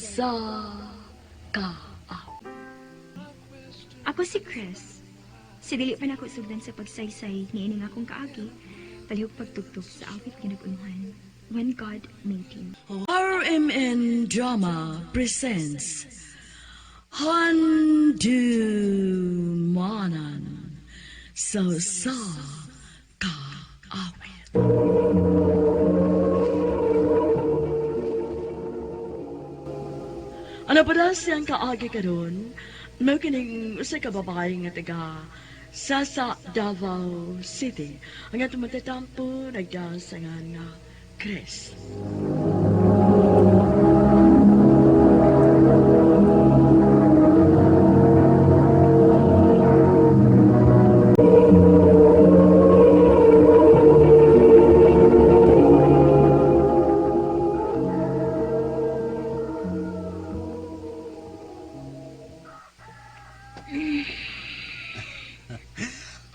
Sa Kaawit. Ako si Chris. Sa dili pa nako sugdan sa pagsaysay niining akong kaagi, palihog pagtugtog sa awit nga nag-unuhan. When God Made You. RMN Drama presents Handumanan sa Sa Kaawit. Ano pa daw siyang kaagi karon? Mao kining usa ka babae nga taga Sasa, Davao City. Ang atong matatampo nagdasangan nga Chris.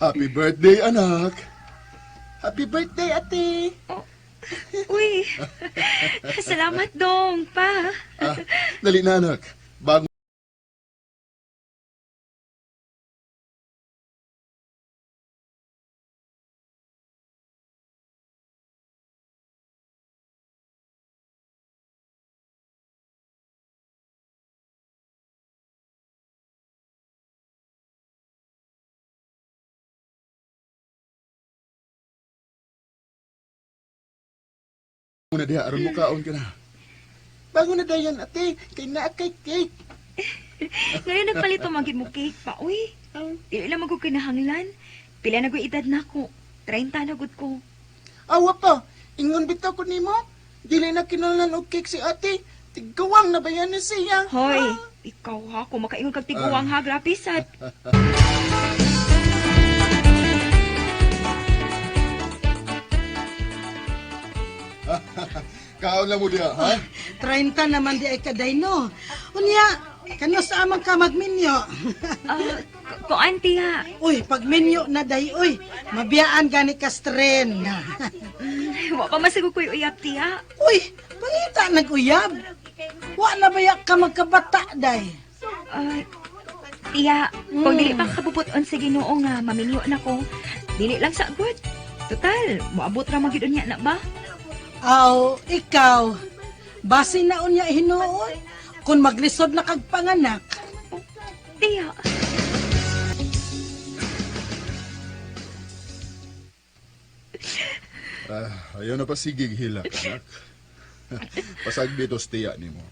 Happy birthday, anak. Happy birthday, ate! Uy! Salamat dong, pa. Ah, dali na, anak. Bago muna diha aron mukaon ka na. Bago na dayon, ate. Kay naa kay cake. Ngayon nagpalit magid mo cake pa, uy. Dili lang magud kinahanglan. Pila na gud edad nako. 30 na gud ko. Awa pa, ingon bitaw ko nimo. Dili na kinahanglan og cake si ate. Tigawang na bayan na siya. Hoy, ikaw ha, kung makaingon kag tiguang ha, grabe sad. Kaon lang mo diha, ha? 30 naman di ay kaday no. Unya, kano sa amang ka magminyo? Ah, ko auntie ha. Uy, pagminyo na day, uy, mabiyaan gani ka stren. Wa pa masagod ko'y uyab tiya. Uy, pangita nag-uyab. Wa na baya ka magkabata day. Ah, tiya, kung dili pa kabubuton sa Ginoo nga maminyo na ko, dili lang sa good. Total, moabot ra magyud unya na ba? Aw, ikaw, base na unya hinuon. Kung maglisod na kag panganak, Tiya. Ah, ayaw na pa sigig hilak, anak. Pasag dito sa tiya nimo.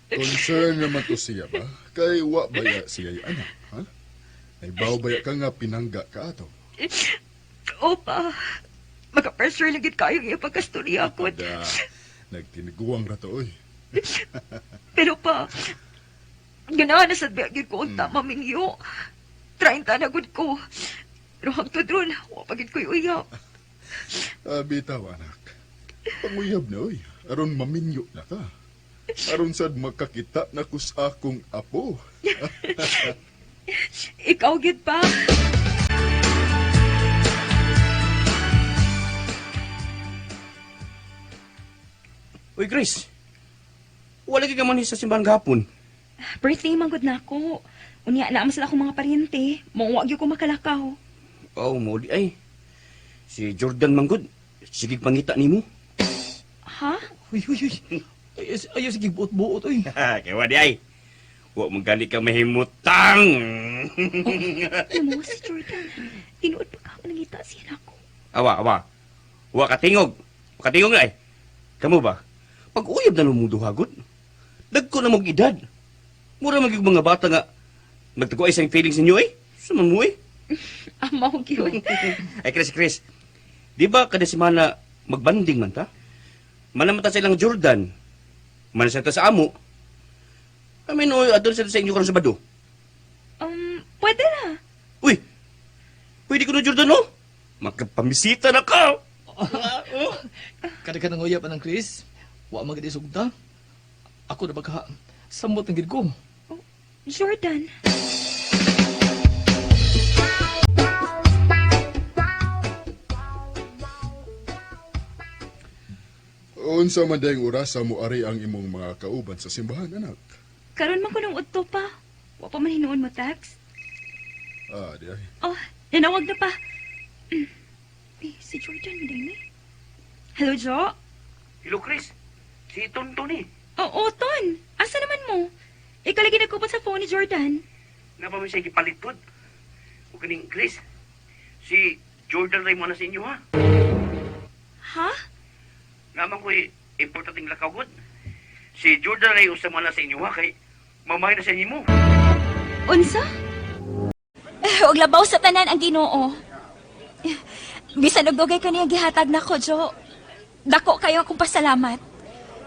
Concern naman to siya ba? Kay wa baya siya anak, ha? Naibaw baya ka nga pinangga ka ato. Opa, maka-pressure lang gid kayo iya pagkastorya ko. Da, nagtiniguang ra to, oy. Pero pa, ganahan na sad gyud ko unta mamingyo. 30 na gud ko. Pero hangtod ron, wa pa gid ko'y uyab. Ah, bitaw, anak. Panguyab na, oy. Aron maminyo na ka. Aron sad makakita na kus akong apo. Ikaw gid pa. Uy, Chris. Wala ka man sa simbahan gahapon. Birthday man gud na ako. Unya na sa akong mga paryente. Mao wa gyud ko makalakaw. Oh, mo di ay. Si Jordan Manggod, sige pangita nimo. Ha? Uy, uy, uy. Ay, ayaw, sige, buot-buot, uy. Kay wa di ay. Wa man gani ka mahimutang. Ano mo si Jordan? Tinuod pa ka ako nangita siya nako. Awa, awa. Wa ka tingog. Wa ka tingog na ay. Kamo ba? Pag uyab na mong duha gud. Dagko na mong edad. Mura man gyud mga bata nga nagtaguay sa feelings ninyo eh. Suman mo eh. Amaw gyud. Ay, Chris, Chris. Di ba kada semana magbanding man ta? Manamata sa ilang Jordan. Man sa ta sa amo. Kami no, adun sa inyo karon Sabado. Pwede na. Uy! Pwede ko na Jordan, no? Makapamisita na ka! Kada ka nang uyab anang Chris, wa man gid isugta. Ako na baka samot ang gid ko. Jordan. Unsa man dayong orasa mo ari ang imong mga kauban sa simbahan, anak? Karon man ko nung udto pa. Wa pa man hinuon mo text. Ah, di ay. Oh, ninawag na pa. Eh, si Jordan mo din eh. Hello, Jo? Hello, Chris. Si Tonton eh. Oo, Ton. Asa naman mo? Ikaw lagi nagkupot sa phone ni Jordan. Nga pa man siya gipalitod. O kaning Chris. Si Jordan Ray mo na sa inyo ha. Ha? Nga man ko'y importanteng lakaw gud. Si Jordan Ray usa mo na sa inyo ha kay mamay na sa inyo mo. Unsa? Og labaw sa tanan ang Ginoo. Bisan og dugay kaniya gihatag nako, Jo. Dako kayo akong pasalamat.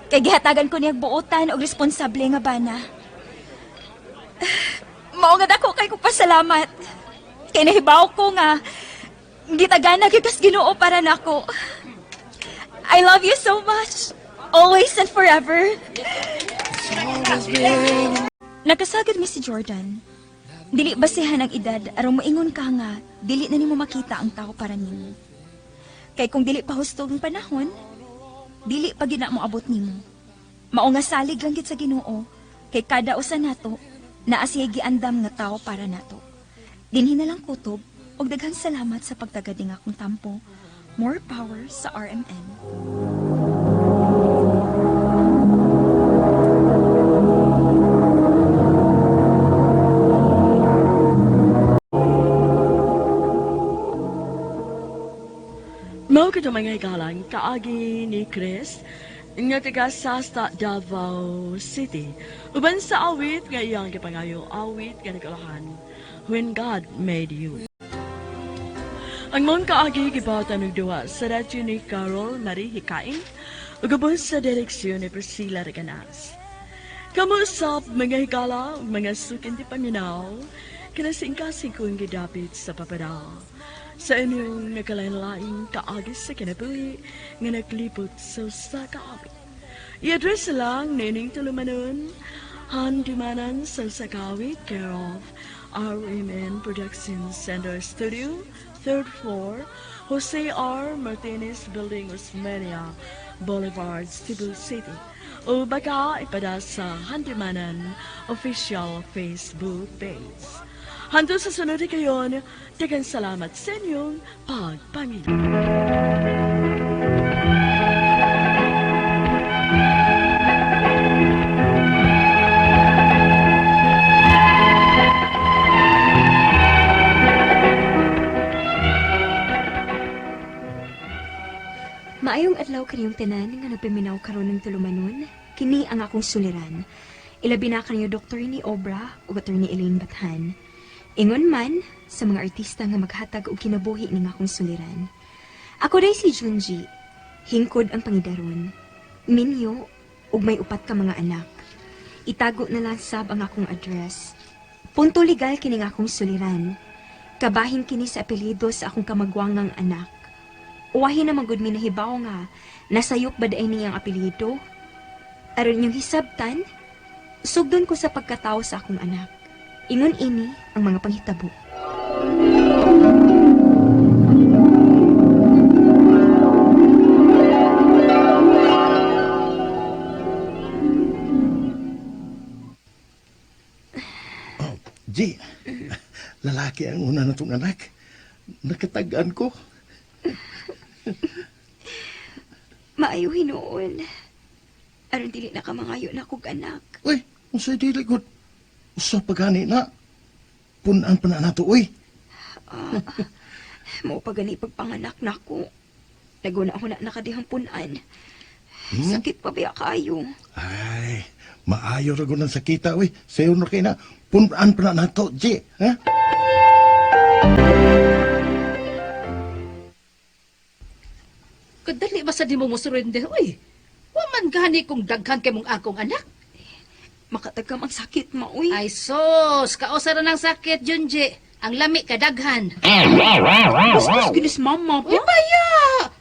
Kay gihatagan ko niyang buotan og responsable nga bana. Mao nga dako kay kong pasalamat. Kay nahibaw ko nga gitagana gyud kas Ginoo para nako. I love you so much. Always and forever. Nakasagad mi si Jordan. Dili basihan ang edad aron moingon ka nga dili na nimo makita ang tao para nimo. Kay kung dili pa husto ang panahon, dili pa gid na moabot nimo. Mao nga salig lang gid sa Ginoo kay kada usa nato naa siya giandam nga tao para nato. Dinhi na lang kutob og daghang salamat sa pagtagad ning akong tampo. More power sa RMN. Mao kato mga hikalang kaagi ni Chris nga taga Sasta, Davao City. Uban sa awit nga iyang gipangayo awit nga nagkalahan When God Made You. Ang mong kaagi gibawatan og duha sa radyo ni Carol Marie Hikain ug ubos sa direksyon ni Priscilla Reganas. Kamo usab mga higala ug mga sukin ti paminaw kinasingkasing kong gidapit sa papadal. Sa inyong nagkalain-laing kaagi sa kinabuhi nga naglibot sa usa ka awit. I-address lang nining tulumanon, Handumanan sa usa ka awit, care of RMN Production Center Studio, third floor, Jose R. Martinez Building, Osmeña Boulevard, Cebu City. O baka ipada sa Handumanan official Facebook page. Hanggang sa sunod kayon, daghang salamat sa inyong pagpanginoon. Maayong adlaw kaniyong tanan nga nagpaminaw karon ng tulumanon. Kini ang akong suliran. Ilabi na kaniyo Dr. ni Obra ug Attorney Elaine Bathan. Ingon man sa mga artista nga maghatag og kinabuhi ning akong suliran. Ako day si Junji. Hingkod ang pangidaron. Minyo ug may upat ka mga anak. Itago na lang sab ang akong address. Punto legal kining akong suliran. Kabahin kini sa apelyido sa akong kamagwangang anak. Uwahin na magud mi nahibaw nga nasayop ba daay niyang apelyido? Aron inyong hisabtan, sugdon ko sa pagkatao sa akong anak. Ingon ini ang mga panghitabo. Oh, G, lalaki ang una na itong anak. Nakatagaan ko. Maayo hinuon. Aron dili na ka mangayo na kog anak. Uy, unsay dili gud. Usa pagani na. Punan pa na nato, uy. Mao pa gani pagpanganak nako. Naguna ako na nakadihang punan. Sakit pa biya kaayo. Ay, maayo ra gud ang sakita, uy. Sayo na kay na. Punan pa na nato, G. Ha? Kadali ba sa di mo mosurrender, uy? Wa man gani kung daghan kay mong akong anak. Makatagam ang sakit ma uy. Ay sos, kausa ra ng sakit, Junji. Ang lami kadaghan. Bastos ginis mama Uy, baya!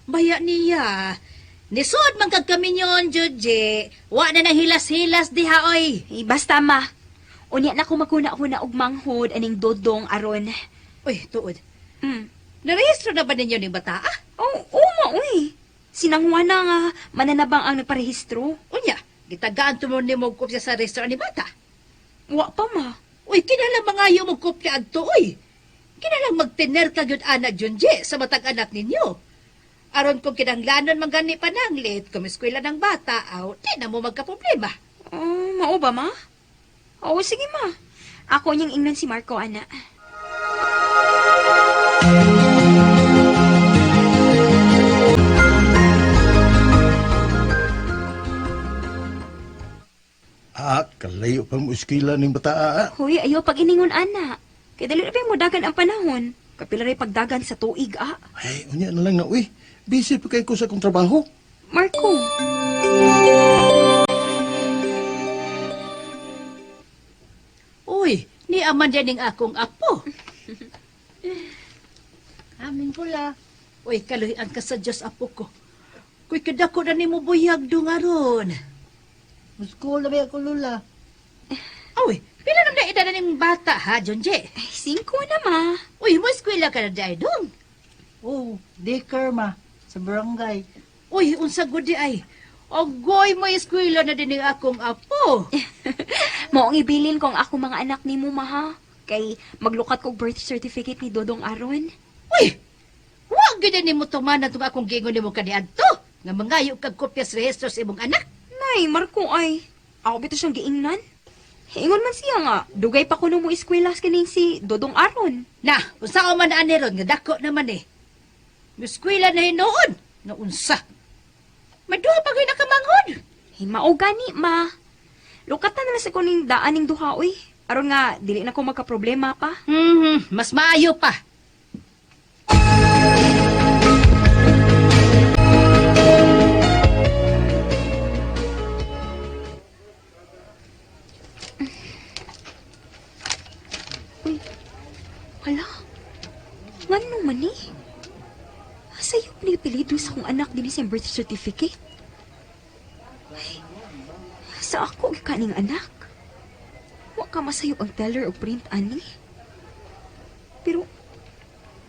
Baya niya. Nisod man kag kami nyon, Junji. Wa na nang hilas-hilas diha, oy. Eh, basta ma. Unya na ko maguna-huna og manghod aning dodong aron. Uy, tuod. Mm. Narehistro na ba ninyo ning bata? Ah? Oh, oo ma uy. Sinangwa na nga mananabang ang nagparehistro. Unya, gitagaan to mo nimo og kopya sa rehistro ni bata. Wa pa, ma. Uy, kinahanglan mangayo mo kopya adto uy. Kinahanglan magtener ka gyud ana Junji sa matag anak ninyo. Aron kung kinahanglanon man gani pananglit, kung eskwela ng bata, aw, di na mo magkaproblema. Oh, mao ba, ma? Oo, sige, ma. Ako niyang ingnan si Marco, ana. Ah, kalayo pa mo eskwela ning bata, ah. Hoy, ayaw pag iningon, ana. Kay dali ra mo dagan ang panahon. Kapila ray pagdagan sa tuig, ah. Ay, unya na lang na, uy. Busy pa kay ko sa akong trabaho. Marco. Uy, ni aman ning akong apo. Amin pula. Uy, kaluhian ka sa Diyos, apo ko. Kuy, kadako na nimo buyag dung aron. Muskol na ba ako, Lula? Uy, pila nang naedad na ning bata, ha, Junji? Ay, 5 na, ma. Uy, mo eskwela ka na di dong. Oh, daycare ma. Sa barangay. Uy, unsa gud di ay. Agoy, mo eskwela na din ning akong apo. Mao ang ibilin ko ang akong mga anak nimo, ma, ha? Kay maglukat kog birth certificate ni Dodong Aron. Uy, wa gyud nimo tumanan tong akong giingon nimo kaniadto. Nga mangayo kag kopya sa rehistro sa imong anak. Nay, Marco ay. Ako bito siyang giingnan. Ingon man siya nga, dugay pa kuno mo eskwela kaning si Dodong Aron. Na, unsa man ani ron nga dako naman eh. Miskwela na hinuon, nga unsa. May duha pa gyud nakamanghod. Hey, mao gani, ma. Lukatan na lang sa kuning daan ning duha, uy. Aron nga, dili na ko magka-problema pa. Mas maayo pa. Uy, hala. Ngano man eh? Sayop ni apelyido sa akong anak din sa birth certificate. Ay, sa ako gikaning anak. Wa ka masayop ang teller o print ani. Pero,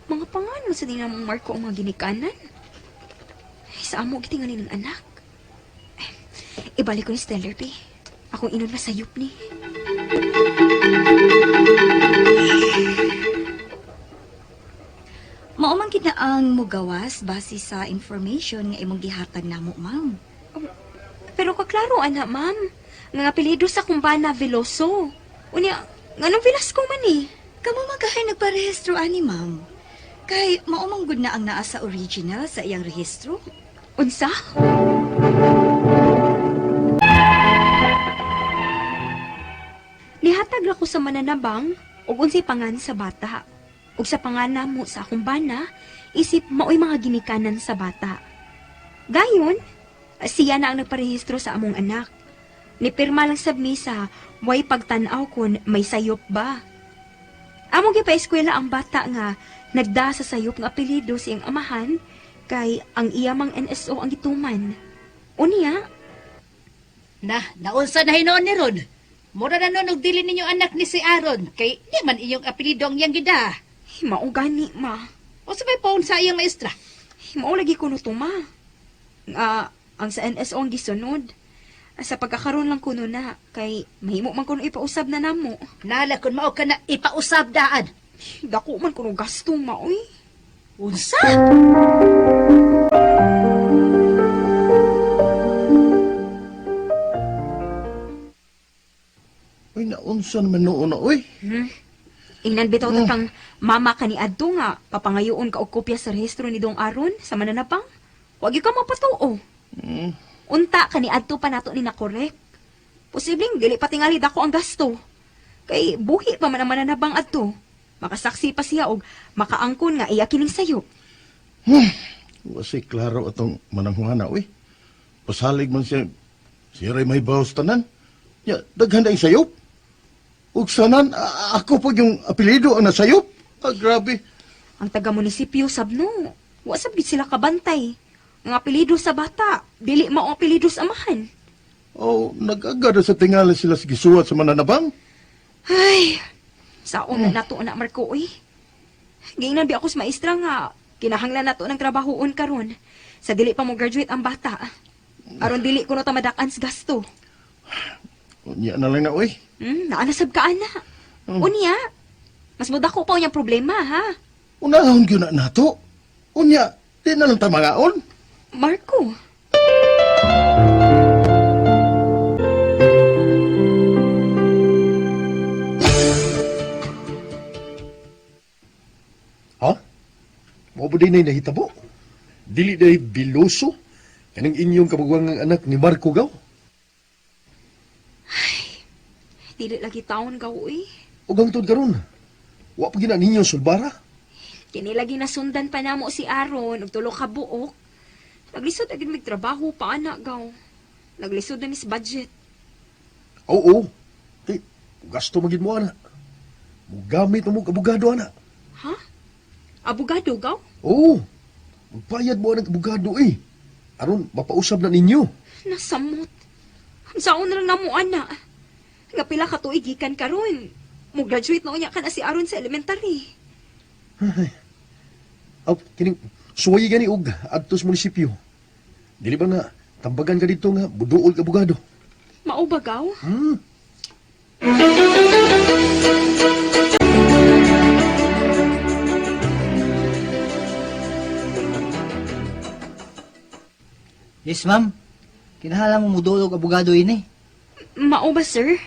mga pangalan sa din namang Marco ang mga ginikanan. Ay, sa amo gitinganin ng anak. Ay, ibalik ko ni Stellar, be. Akong inon masayop ni. Mao man gid na ang mugawas base sa information nga imong gihatag namo, ma'am. Pero kaklaro, ana, ma'am. Nga apelyido sa kumbana Veloso. Unya, nganong Velasco man eh. Kamo man kahay nagparehistro ani, ma'am. Kay mao man gud na ang naa sa original sa iyang rehistro. Unsa? Nihatag ra ko sa mananabang og unsay pangan sa bata. Ug sa pangan namo sa akong bana, isip maoy mga ginikanan sa bata. Gayon, siya na ang nagparehistro sa among anak. Nipirma lang sab mi sa way pagtan-aw kun may sayop ba. Among gipaeskwela ang bata nga nagda sa sayop nga apelyido sa iyang amahan kay ang iya mang NSO ang gituman. Unya, Na, naunsa na hinuon ni Ron. Mura na nun og dili ninyo anak ni si Aaron kay di man inyong apelyido ang iyang gida. mao gani ma. Unsa may phone sa iyang maestra? Mao lagi kuno to ma. Nga ang sa NSO ang gisunod. Sa pagkakaroon lang kuno na kay mahimo man kuno ipausab na namo. Nala kun mao ka na ipausab daan. Dako man kuno gasto ma oy. Unsa? Uy, naunsa naman noon na, uy. Ingnan bitaw ta kang mama kaniadto nga papangayoon ka og kopya sa rehistro ni Dong Aron sa mananapang. Wag gyud ka mapatuo. Unta kaniadto pa nato ni na correct. Posibleng dili pa tingali dako ang gasto. Kay buhi pa man ang mananabang adto. Makasaksi pa siya og makaangkon nga iya kining sayo. Wasi klaro atong mananghuana, uy. Pasalig man siya, siya ray may bawas tanan. Ya, daghan na sayop. Ug sanan, ako po yung apelyido ang nasayop. Ah, grabe. Ang taga munisipyo sabno, wa sab gid sila kabantay. Ang apelyido sa bata, dili mao ang apelyido sa amahan. Oh, nag-agad na sa tingali sila sa gisuwat sa mananabang. Ay, saon na nato na Marco oy. Giingnan bi ako sa maestra nga kinahanglan nato ng trabahoon karon. Sa dili pa mo graduate ang bata. Aron dili ko no ta madak-an sa gasto. Unya na lang na, uy. Naanasab ka ana. Unya, mas mudako pa unyang problema ha. Unahon gyud na nato. Unya, di na lang ta mangaon. Marco. Ha? Mao ba day nahitabo? Dili day biloso? Kanang inyong kabugwangang anak ni Marco Gaw? Dili lagi taon gaw uy. O gangtod karon? Wa pa gina ninyo sulbara? Kini lagi nasundan pa namo si Aaron og tulo ka buok. Naglisod agad mig trabaho pa ana gaw. Naglisod na mis budget. Oo. Kay gasto magid mo ana. Mugamit mo og abogado ana. Ha? Abogado gaw? Oo. Magbayad mo ang abogado eh. Aron mapausab na ninyo. Nasamot. Saon na lang namo ana. Nga pila ka tuig gikan karon. Mo graduate na unya ka na si Aaron sa elementary. Ay. Aw, kining suwayi gani og adto sa munisipyo. Dili ba nga tambagan ka dito nga buduol ka abogado? Mao ba gaw? Hmm. Yes, ma'am. Kinahala mo mudulog abogado ini. Mao ba sir?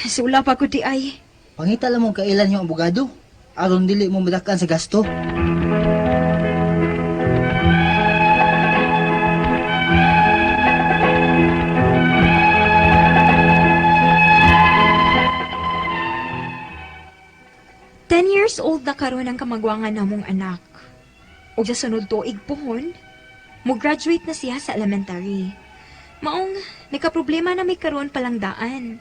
Sula pa ko di ay. Pangita lang mo kailan yung abogado. Aron dili mo madakan sa gasto. 10 years old na karon ang kamagwangan namong anak. Ug sa sunod tuig pohon, mo graduate na siya sa elementary. Maong nagka-problema na may karon palang daan.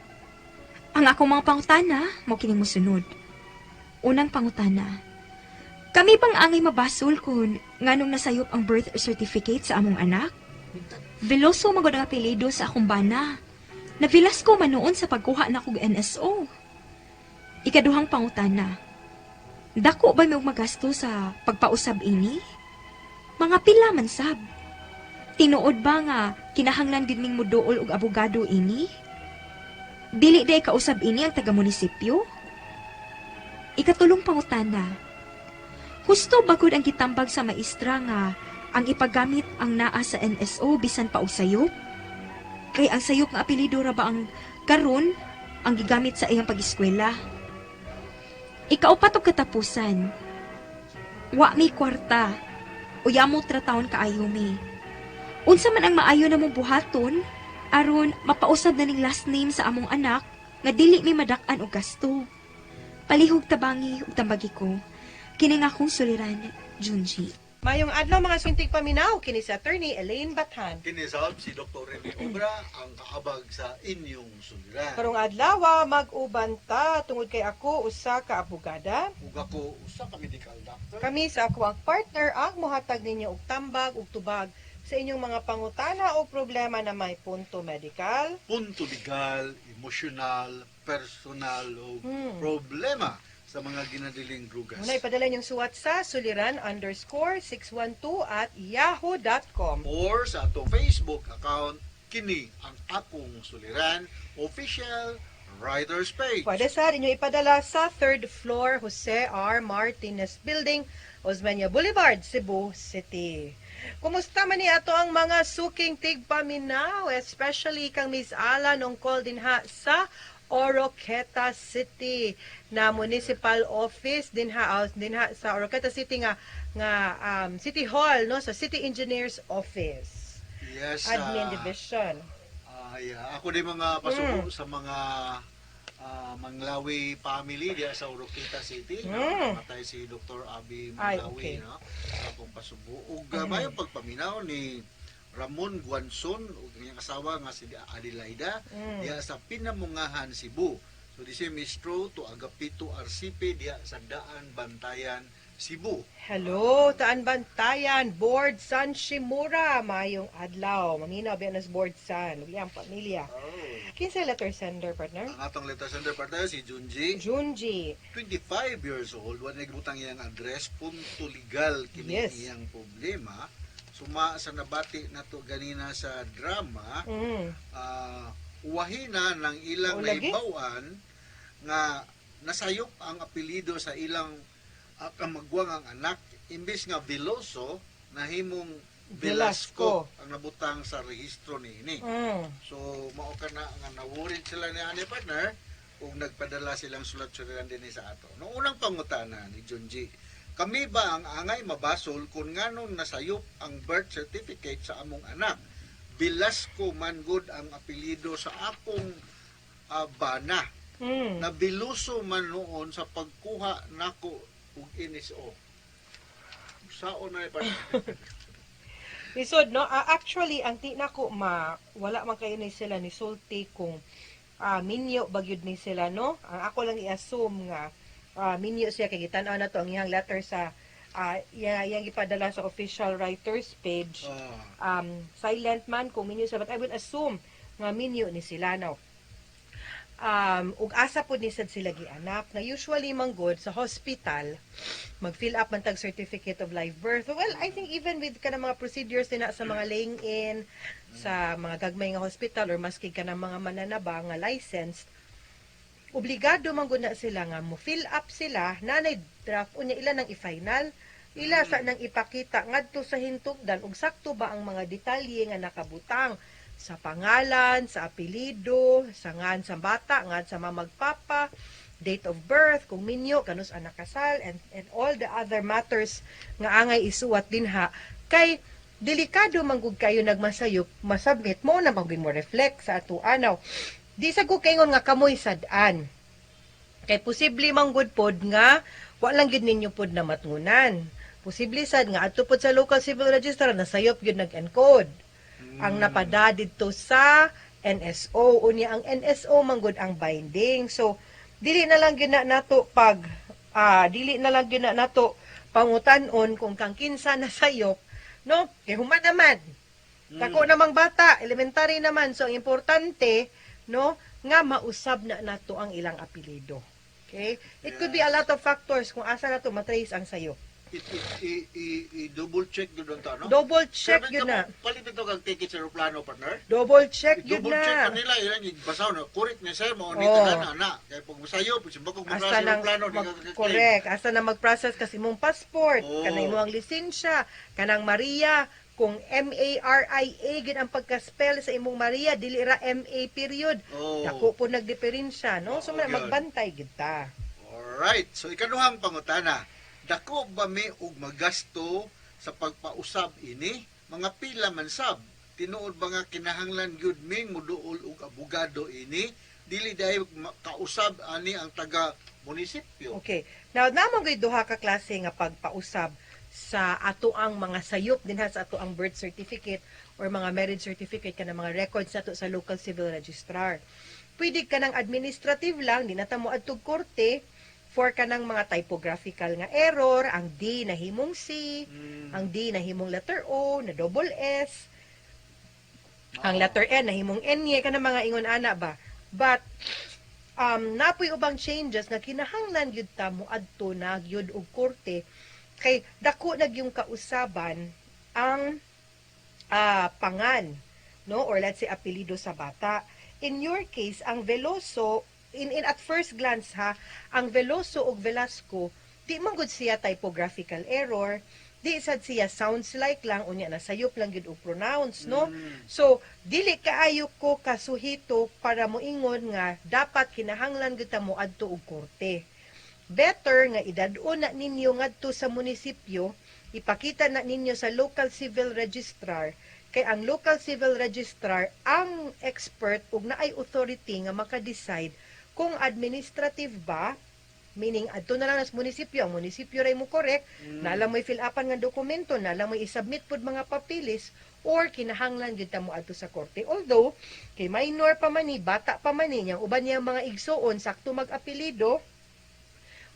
Ang akong mga pangutana, mo kining mosunod. Unang pangutana. Kami bang angay mabasol kun nganong nasayop ang birth certificate sa among anak? Veloso magod ang apelyido sa akong bana. Na Velasco man noon sa pagkuha na kog NSO. Ikaduhang pangutana. Dako ba may magasto sa pagpausab ini? Mga pila man sab. Tinuod ba nga kinahanglan gid ming moduol og abogado ini? Dili day kausab ini ang taga-munisipyo? Ikatulong pangutana. Husto bagod ang gitambag sa maestra nga ang ipagamit ang naa sa NSO bisan pa og sayop? Kay ang sayop nga apelyido ra ba ang karon ang gigamit sa iyang pag-eskwela? Ikaupat og katapusan. Wa mi kwarta. Uya mo tratawon kaayo mi. Unsa man ang maayo na mong buhaton aron mapausab na ning last name sa among anak nga dili mi madak-an og gasto. Palihog tabangi ug tambagi ko. Kini nga akong suliran, Junji. Mayong adlaw mga suntig paminaw kini si Attorney Elaine Bathan. Kinisab si Dr. Rene Obra ang kaabag sa inyong suliran. Karong adlaw mag-uban ta tungod kay ako usa ka abogada. Ug ako usa ka medical doctor. Kami sa ako ang partner ang mohatag ninyo og tambag ug tubag sa inyong mga pangutana o problema na may punto medical, Punto legal, emosyonal, personal o problema sa mga ginadiling drugas. Muna ipadala niyong suwat sa suliran_612@yahoo.com. Or sa atong Facebook account, kini ang akong suliran official writer's page. Pwede sa inyo ipadala sa third floor Jose R. Martinez Building, Osmeña Boulevard, Cebu City. Kumusta man ni ato ang mga suking tigpaminaw, especially kang Miss Alan ungkol dinha sa Oroqueta City na municipal office dinha dinha sa Oroqueta City nga nga City Hall, no, sa City Engineers Office. Yes. Admin Division. Ay, ako din mga pasuko sa mga Manglawi family diya sa Oroqueta City. No? Namatay si Dr. Abi Ay, Manglawi, okay. no? Sa akong pasubo. Ug mayong pagpaminaw ni Ramon Guanzon ug ang iyang asawa nga si Adelaida diya sa Pinamungahan, Cebu. So di si Mistro to Agapito Arcipe diya sa Daan Bantayan, Cebu. Hello, Taan Bantayan, Board San Shimura, mayong adlaw. Maminaw biya nas Board San, ug iyang pamilya. Kinsa letter sender, partner? Ang atong letter sender partner si Junji. Junji. 25 years old, wala nagbutang iyang address, punto legal kini Yes. iyang problema. Suma sa nabati nato ganina sa drama, uwahina ng ilang Oo, lagi. nahibaw-an nga nasayop ang apelyido sa ilang kamagwang ang anak, imbis nga Veloso nahimong Velasco, Velasco. ang nabutang sa rehistro niini. So mao ka na nga na-worried sila ni ani partner ug nagpadala silang sulat suliran dinhi sa ato. No unang pangutana ni Junji, kami ba ang angay mabasol kung nganong nasayop ang birth certificate sa among anak? Velasco man gud ang apelyido sa akong bana. Nabiluso man noon sa pagkuha nako og NSO. Saon na ni partner? Lisod, no? Ah, actually, ang ti nako ma, wala man kayo ni sila ni sulti kung minyo bagyod ni sila, no? Ang ako lang i-assume nga minyo siya kay gitan-aw na to ang iyang letter sa iyang gipadala sa official writers page. Silent man kung minyo siya, but I will assume nga minyo ni sila, no? Ug asa pod ni sad sila gianak na usually man gud sa hospital mag-fill up man tag certificate of live birth. Well, I think even with kanang mga procedures nila sa mga laying in sa mga gagmay nga hospital or maski kanang mga mananaba nga licensed, obligado man gud na sila nga mo fill up sila nanay draft, unya ila nang i-final, ila sa nang ipakita ngadto sa hintugdan ug sakto ba ang mga detalye nga nakabutang sa pangalan, sa apelyido, sa ngan sa bata, ngan sa mamagpapa, date of birth, kung minyo, kanus ang nakasal, and all the other matters nga angay isuwat dinha. Kay delikado man gud kayo nagmasayop, masubmit mo na magin mo reflect sa ato anaw. Di sa ko kaingon nga kamoy sad-an. Kay posible man gud pod nga wa lang gyud ninyo pod na matngunan. Posible sad nga adto pod sa local civil register nasayop gyud nag-encode ang napada didto sa NSO. Unya ang NSO man gud ang binding. So dili na lang gyud na nato pangutan-on kung kang kinsa na sayop, no? Kay human naman. Dako namang bata, elementary naman. So ang importante, no, nga mausab na nato ang ilang apelyido. Okay? It could be a lot of factors kung asa nato matrace ang sayop. I double check yun ta, no? Double check Pero yun na. Palit ito kang ticket sa aeroplano, partner. Double check yun Double check na. pa nila, ilang basaw na. Correct ni sir, mo ni Oo. tanan na. Kaya pag masayo, pag simbakog mo Asa sa nang aeroplano, di mag, ka kaka-claim. correct, asa na mag-process kasi imong passport, Oo. kanang imong lisensya, kanang Maria, kung Maria gid ang pagka-spell sa imong Maria, dili ra M A period. Oo. Dako po nagdiferensya, no? So Oo, gyud. magbantay gid ta. Alright. So ikaduhang pangutana, dako ba mi og magasto sa pagpausab ini? Mga pila man sab? Tinuod ba nga kinahanglan gyud ming muduol og abogado ini? Dili dahil kausab ani ang taga munisipyo. Okay. Now, namang gyud duha ka klase nga pagpausab sa ato ang mga sayop dinha sa ato ang birth certificate or mga marriage certificate, kana mga records nato sa local civil registrar. Pwede ka ng administrative lang, di na ta mo adtog korte for kanang mga typographical nga error, ang D na himong C, ang D na himong letter O, na double S, ang letter N na himong N, kana mga ingon ana ba. But napoy ubang changes nga kinahanglan gyud ta mo adto na gyud og korte kay dako na gyung kausaban ang pangan, no, or let's say apelyido sa bata. In your case, ang Veloso, in at first glance ha, ang Veloso ug Velasco, di man gud siya typographical error, di sad siya sounds like lang, unya na sayop lang gyud og pronounce, no? So dili kaayo ko kasuhito para moingon nga dapat kinahanglan gyud ta mo adto og korte. Better nga idad-on na ninyo ngadto sa munisipyo, ipakita na ninyo sa local civil registrar kay ang local civil registrar ang expert ug naay authority nga maka-decide kung administrative ba, meaning adto na lang sa munisipyo, ang munisipyo ray mo correct, na lang mo'y fill upan nga dokumento, na lang mo'y i-submit pod mga papilis, or kinahanglan gyud ta mo adto sa korte. Although kay minor pa man ni, bata pa man ni, niyang uban niyang mga igsuon sakto mag-apelyido.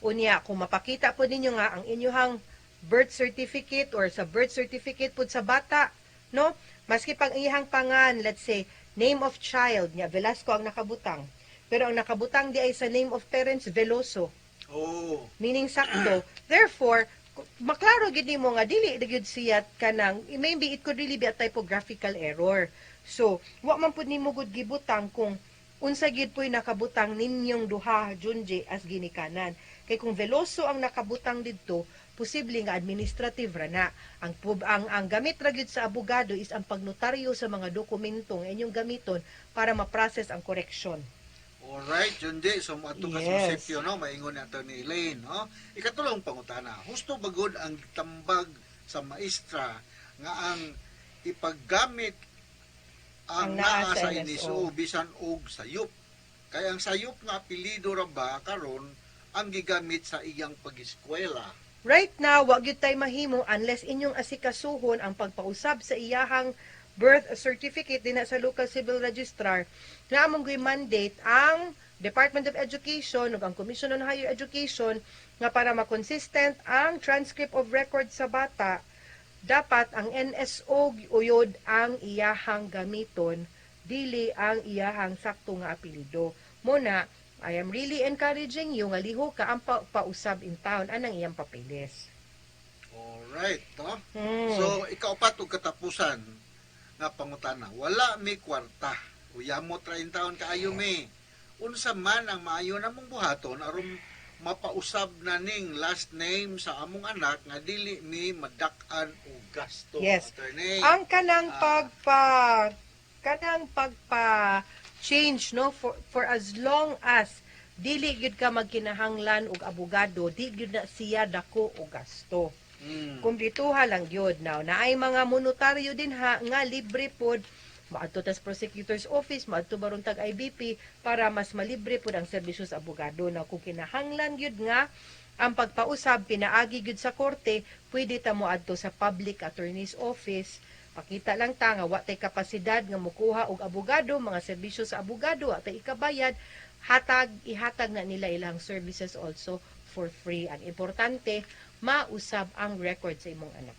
Unya kung mapakita po ninyo nga ang inyuhang birth certificate or sa birth certificate pud sa bata, no, maski pag iyang pangan, let's say name of child niya Velasco ang nakabutang, pero ang nakabutang di ay sa name of parents Veloso, meaning sakto. Therefore, Maklaro gid nimo nga dili na gyud siya kanang, maybe it could really be a typographical error. So, wa man pud nimo gud gibutang kung unsa gyud po'y nakabutang ninyong duha, Junji, as ginikanan. Kay kung Veloso ang nakabutang didto, posible nga administrative ra na. Ang gamit ra gyud sa abogado is ang pagnotaryo sa mga dokumento nga inyong gamiton para ma-process ang correction. Alright, Junji. So, moadto ka sa munisipyo, no? Maingon ni Attorney Elaine, no? Ikatulong pangutana. Husto bagod ang tambag sa maestra nga ang ipaggamit ang Ang naa naa sa sa NSO. NSO bisan og sayop? Kay ang sayop nga apelyido ra ba karon ang gigamit sa iyang pag-eskwela? Right now, wa gyud tay mahimo unless inyong asikasuhon ang pagpausab sa iyahang birth certificate dinha sa local civil registrar na among gyud mandate ang Department of Education ug ang Commission on Higher Education nga para ma-consistent ang transcript of record sa bata, dapat ang NSO uyod ang iyahang gamiton, dili ang iyahang sakto nga apelyido. Muna, I am really encouraging you nga lihok ka ang pausab in town anang iyang papeles. Alright, no? Hmm. So, ikaupat ug katapusan nga pangutana. Wala mi kwarta. Uyamot ra in taon kaayo mi. Unsa man ang maayo namong buhaton aron mapausab na ning last name sa among anak nga dili mi madak-an og gasto? Yes. Attorney. Ang kanang pagpa change, no, for as long as dili gyud ka magkinahanglan og abogado, di gyud na siya dako og gasto. Kumplituha lang gyud. Now, naay mga monotaryo din ha nga libre pod. Maadto tas prosecutor's office, maadto baron tag IBP para mas malibre pod ang serbisyo sa abogado. Na kung kinahanglan gyud nga ang pagpausab pinaagi gyud sa korte, pwede ta moadto sa public attorney's office. Pakita lang ta nga wa tay kapasidad nga mokuha og abogado, mga serbisyo sa abogado, wa tay ikabayad, hatag ihatag na nila ilang services also for free. Ang importante, mausab ang record sa imong anak.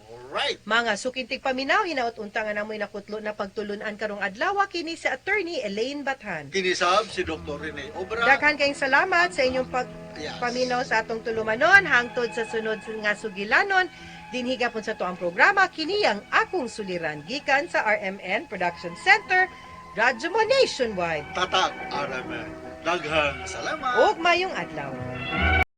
Alright. Mga suking tigpaminaw, hinaot unta nga namoy nakutlo na pagtulunan karong adlaw. Kini si Attorney Elaine Bathan. Kinisab si Dr. Rene Obra. Daghan kayong salamat sa inyong pagpaminaw sa atong tulumanon hangtod sa sunod nga sugilanon dinhi gapon sa atuang programa, kini ang Akong Suliran, gikan sa RMN Production Center, Radyo Mo Nationwide. Tatak RMN. Daghang salamat. Ug mayong adlaw.